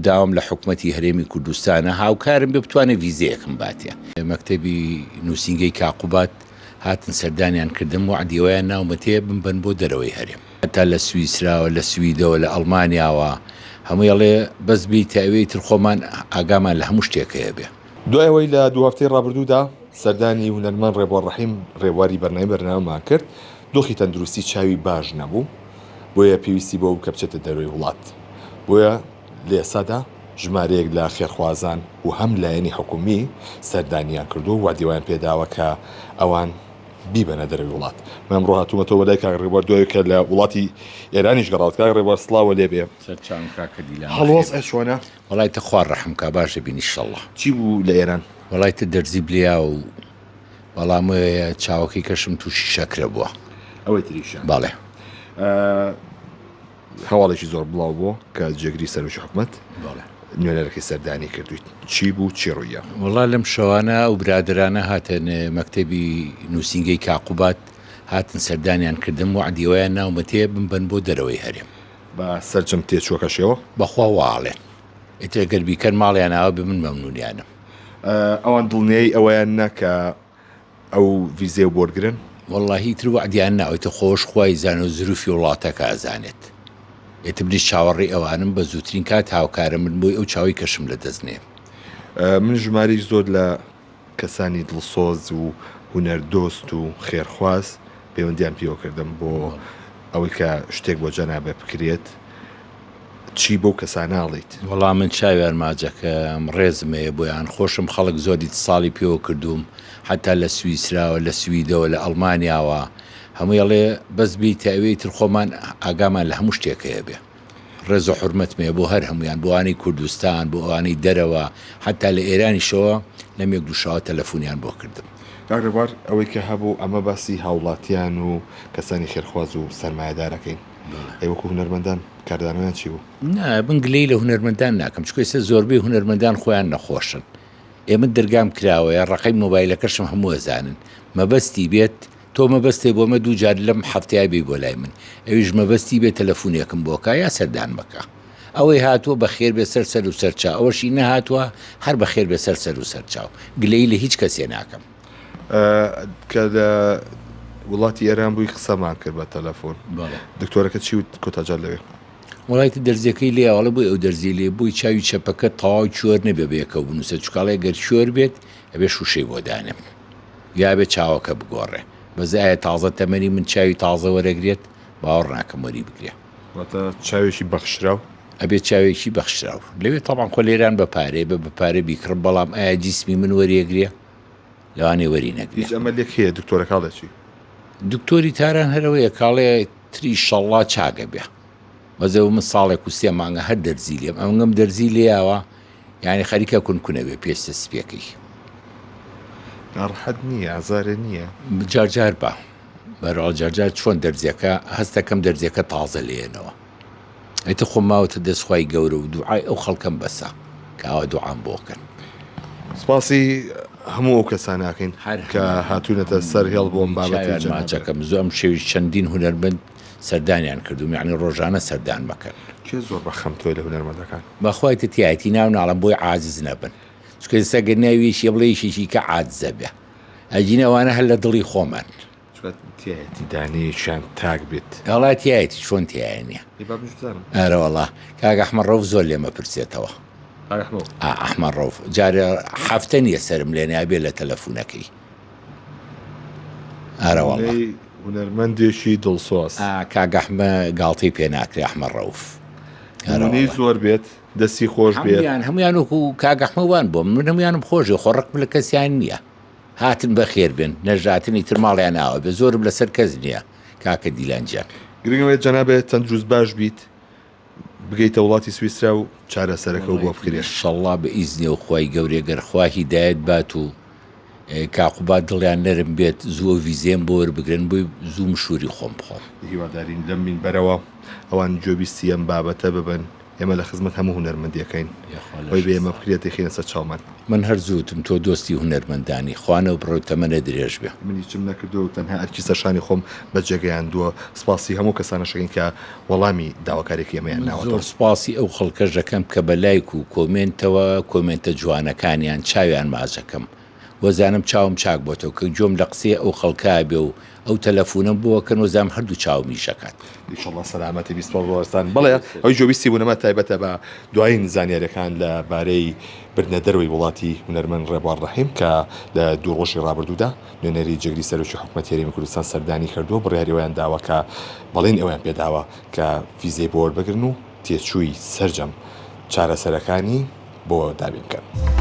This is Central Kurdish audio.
داوام لە حکومەتی هەرێمی کوردستانە هاوکارم بێ بتوانێ ڤیزەیەکم باتێ. مەکتەبی نووسینگەی کاک قوباد هاتن سەردانیان کردم وەعدی ئەوەیان ناومەتێ بمبەن بۆ دەرەوەی هەرێم. هەتا لە سویسراوە لە سویدەوە لە ئەڵمانیاوە هەمووی ئەڵێ بەس بیتە ئەوێ ئیتر خۆمان ئاگامان لە هەموو شتێک هەیە بێ. دوای ئەوەی لە دوو هەفتەی ڕابردوودا سەردانی هونەرمەند ڕێبوار ڕەحیم ڕێبواری بەرنامەی بەرنامەمان کرد، دۆخی تەندروستی چاوی باش نەبوو، بۆیە پێویستی بەوە بوو کە بچێتە دەرەوەی وڵات، بۆیە لە ئێستادا ژمارەیەک لە خێرخوازان و هەم لایەنی حکومی سەردانیان کردووە و وەعدی وایان پێداوە کە ئەوان بیبەنە دەرەوەی وڵات. من ئەمڕۆ هاتوومەتەوە بۆ لای کاک ڕێبوار دوای کە لە وڵاتی ئێرانیش گەڕاوت. کاک ڕێبوار سڵاوە لێ بێ. سەرچاوم کاکە دیلان بەخێر هەڵوەزع چۆنە؟ وەڵای تە خوا ڕەحم کا باش دەبین ئیشەڵا. چی بوو لە ئێران؟ وەڵای تە دەرزی بلیا و بەڵام چاوەکەی کەشم تووشی شەکرە بووە. ئەوەی تریشە؟ بەڵێ. هەواڵێکی زۆر بڵاو بووە کە جێگری سەرۆکی حکومەت نوێنەرەکەی سەردانی کردویت چی بوو چی ڕوویە؟ وەڵا لەم شەوانە ئەو برادەرانە هاتن مەکتەبی نووسینگەی کاک قوباد هاتن سەردانیان کردم وەعدی ئەوەیان ناومەتێ بمبەن بۆ دەرەوەی هەرێم. بە سەرجەم تێچووەکەشیەوە؟ بەخوا وا ئەڵێن. ئیتر گەر بیکەن ماڵیان ئاوا بێ من مەمنونیانم. ئەوان دڵنیایی ئەوەیان نا کە ئەو ڤیزەیە بۆرگرن؟ وەڵاهی ئیتر وەعدیان ناوە ئیتر خۆش خوای زانێ و زروفی وڵاتەکە ئەزانێت ئیتر منیش چاوەڕێی ئەوانم بە زووترین کات هاوکارم بن بۆی ئەو چاوەی کەشم لە دەست نێم. من ژمارەی زۆر لە کەسانی دڵسۆز و هونەر دۆست و خێرخواز پەیوەندیان پێوە کردم بۆ ئەوەی کە شتێک بۆ جەنابت بکرێت چی بەو کەسانە ئەڵێیت؟ وەڵا من چاویان ماجەکەم ڕێزم هەیە بۆیان خۆشم خەڵک زۆر ئیتساڵی پێوە کردووم حەتا لە سویسراوە لە سویدەوە لە ئەڵمانیاوە هەمووی ئەڵێ بەس بیتە ئەوێ ئیتر خۆمان ئاگامان لە هەموو شتێک هەیە بێ ڕێز و حورمەتم هەیە بۆ هەر هەموویان بۆ ئەوانەی کوردستان بۆ ئەوانەی دەرەوە حەتا لە ئێرانیشەوە لەم یەک دوو شەوە تەلەفونیان بۆ کردم. کاک ڕێبوار ئەوەی کە هەبوو ئەمە باسی هاوڵاتیان و کەسانی خێرخواز و سەرمایەدارەکەین. ئەی وەکو هونەرمەندان کاردانەوەیان چی بوو؟ نا من گلەیی لە هونەرمەندان ناکەم چونکە ئێستا زۆربەی هونەرمەندان خۆیان نەخۆشن ئێ من دەرگام کراوەیە ڕەقەی مۆبایلەکەشم هەموو ئەزانن مەبەستی بێت تۆ مەبەستێ بۆ مە دوو جار لەم هەفتەیە بێی بۆ لای من ئەویش مەبەستی بێت تەلەفونێکم بۆ کا یا سەردان مەکە ئەوەی هاتووە بەخێر بێ سەر سەر و سەر چاو ئەوەشی نەهاتووە هەر بەخێر بێ سەر سەر و سەر چاو گلەیی لە هیچ کەسێ ناکەم. کە لە وڵاتی ئێران بووی قسەمان کرد بە تەلەفۆن دکتۆرەکە چی وت کۆتا جار لەوێ؟ وەڵای تر دەرزیەکەی لێ ئەڵێ بۆی ئەو دەرزی لێ بووی چاوی چەپەکە تەواو چۆر نەبێ بەیەکەوە بنووسێت چونکە ئەڵێ گەر چۆر بێت ئەبێ شووشەی بۆ دانێم یا ئەبێ چاوەکە بگۆڕێ بەس ئایا تازە تەمەنی من چاوی تازە وەرەگرێت باوەڕ ناکەم وەری بگرێ. واتە چاوێکی بەخشراو؟ ئەبێ چاوێکی بەخشراو لەوێ تەبعەن خۆ لێران بە پارەیە بە بە پارە بیکڕم بەڵام ئایا جیسمی من وەریەگرێ؟ لەوانەیە وەری نەگرێ. هیچ ئەمەلێک هەیە دکتۆرەکە ئەڵێ چی؟ دکتۆری تاران هەر ئەوەیە کە ئەڵێ تری شەڵڵا چاک ئەبێ. بەس ئەوە من ساڵێک و سێ مانگە هەر دەرزی لێم ئەمنگەم دەرزی لێیاوە یانی خەریکە کون کونە بێ پێستە سپیەکەی. ناڕەحەت نییە ئازارێ نییە؟ جار جار با بەرەڵا جار جار چۆن دەرزیەکە هەستەکەم دەرزیەکە تازە لێیەنەوە. ئیتر خۆم ماوەتە دەست خوای گەورە و دوعای ئەو خەڵکەم بەسە کە ئاوا دوعام بۆ کەن. سپاسی هەموو ئەو کەسانە ئەکەین کە هاتوونەتە سەر هێڵ بۆ ئەم بابەتەی چاویان جەنابت. ماچەکەم زۆر ئەم شەویش چەندین هونەرمەند سەردانیان کردووم یەعنی ڕۆژانە سەردان مەکەن. کێ زۆر بە خەم تۆی لە هونەرمەندەکان؟ بەخوا ئیتر تیایەتی ناو ناڵێم بۆی عاجز نەبن چونکە ئێستا گەر ناوی یەکێ بڵێ یەکێکی کە عاجزە بێ ئەگینا ئەوانە هەر لە دڵی خۆمان. چونکە تیایەتی دانەیەکیان تاک بێت. وەڵا تیایەتی چۆن تیایە نیە. ئەی با منیش بزانم. ئەرەوەڵا کاک ئەحمەد ڕەوف زۆر لێم ئەپرسێتەوە. کاک ئەحمەد. ئا ئەحمەد ڕەوف جارێ هەفتە نیە سەرم لێ نابێ لە تەلەفونەکەی. ئەرەوەڵا. نمونەی هونەرمەندێکی دڵسۆز. ئا کاک ئەحمە گاڵتەی پێ ناکرێ ئەحمەد ڕەوف. نمونەی ئەرەوەڵا. زۆر بێت دەستی خۆش بێت. هەموویان هەموویان وەکو کاک ئەحمە وان بۆم من هەموویانم خۆشە خۆ ڕقم لە کەسیان نیە. هاتن بەخێر بێن نەژاتن ئیتر ماڵیان ئاوا بێ زۆرم لەسەر کەس نییە کاکە دیلان گیان. گرنگ ئەوەیە جەنابت تەندروست باش بیت بگەیتە وڵاتی سویسرا و چارەسەرەکەو بۆ بکرێت. شەڵا بە ئیزنی ئەو خوای گەورە گەر خوا هیدایەت بات و کاک قوباد دڵیان نەرم بێت زوو ئەو ڤیزەیەم بۆ وەربگرن بۆی زوو مشوری خۆم بخۆم. هیوادارین لەم مینبەرەوە ئەوان گوێبیستی ئەم بابەتە ببن. ئێمە لە خزمەت هەموو هونەرمەندێکین ئەوەی بە ئێمە بکرێت دەیخەینە سەر چاومان. من هەر زوو وتم تۆ دۆستی هونەرمەندانی، خوانەو بڕۆ تەمەنت درێژ بێ. من هیچم نەکردووە و تەنها ئەرکی سەرشانی خۆم بەجێ گەیاندووە، سوپاسی هەموو کەسانەش ئەکەین کە وەڵامی داواکاریەکەی ئێمەیان من ناوەتەوە. زۆر سوپاسی ئەو خەڵکەش دەکەم کە بە لایک و کۆمێنتەوە کۆمێنتە جوانەکانیان چاویان ماچەکەم وەزانم چاوم چاک بۆتەوە کە گوێم لە قسەی ئەو خەڵکە بێ و ئەو تەلەفونەم بۆ ئەکەن وەزانم هەردوو چاوم ئیش ئەکات. ئیشەڵا سەلامەتی بی سپاس بۆ بەڕێزتان. بەڵێ ئەوەی گوێبیستی بوون ئەمە تایبەتە بە دوایین زانیاریەکان لە بارەی بردنە دەرەوەی وڵاتی هونەرمەند ڕێبوار ڕەحیم کە لە دوو ڕۆژی ڕابردوودا نوێنەری جێگری سەرۆکی حکومەتی هەرێمی کوردستان سەردانی کردووە بڕیاری ئەوەیان داوە کە بەڵێنی ئەوەیان پێداوە کە ڤیزەی بۆ وەربگرن و تێچووی سەرجەم چارەسەرەکانی بۆ دابین بکەن.